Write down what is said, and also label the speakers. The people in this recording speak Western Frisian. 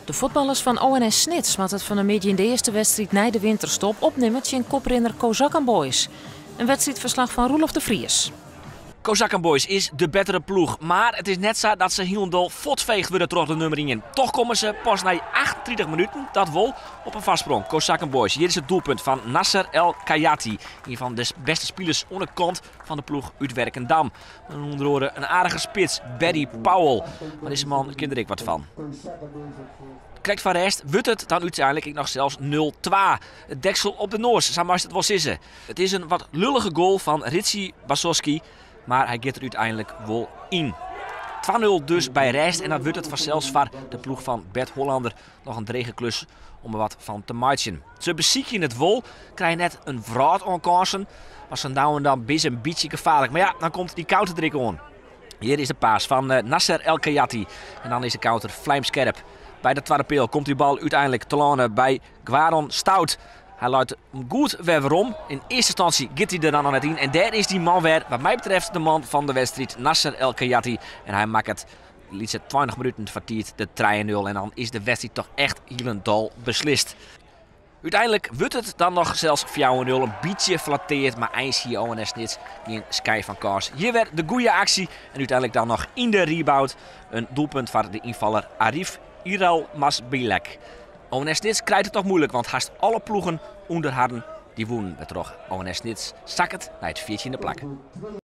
Speaker 1: De fuotballers fan ONS Snits moatte it fan 'e middei yn de earste wedstriid nei de winterstop opnimme tsjin koprinner Kozakken Boys. In wedstriidferslach fan Roelof de Vries.
Speaker 2: Kozakken Boys is de bettere ploech, mar it is net sa dat se hielendal fuortfeegd wurde troch de nûmer ien. Toch komme se pas nei 38 minuten, dat wol, op in foarsprong. Kozakken Boys, hjir is it doelpunt fan Nasser El Kayati, ien fan de bêste spilers oan de kant fan de ploech út Werkendam. Ûnder oare in aardige spits, Barry Powell. Mar dizze man kin der ek wat fan. Krekt foar rêst wurdt it dan úteinlik ek noch sels 0-2. It deksel op de noas, sa meist it wol sizze. It is in wat lullige goal fan Ritchie Basoski, mar hy giet der úteinlik wol yn. 2-0 dus by rêst en dan wurdt it fansels foar de ploech fan Bert Hollander noch in drege klus om der wat fan te meitsjen. Se besykje it wol, krije net in wrâld oan kânsen, mar sa no en dan binne se in bytsje gefaarlik. Mar ja, dan komt dy counter der ek oan. Hjir is de pass fan eh, Nasser El Kayati en dan is de counter vlijmskerp. By de twadde peal komt die bal úteinlik telâne by Gwaron Stout. Hy leit goed wer werom. In earste ynstânsje giet hy der dan noch net yn. En dêr is dy man wer, wat my betreft, de man fan de wedstriid, Nasser El Kayati. En hy makket lytse 20 minuten foar tiid de 3-0. En dan is de wedstriid toch echt hielendal beslist. Úteinlik wurdt it dan noch sels 4-0. In bytsje flatteard, mar eins hie ONS Snits gjin skijn fan kâns. Hjir wer de goede aksje en úteinlik dan noch yn de rebound in doelpunt foar de ynfaller Arif Iral Masbilek. ONS Snits krijt it noch muoilik, want hast alle ploegen ûnder harren dy wûnen. Wêrtroch ONS Snits sakket nei it 14e plak.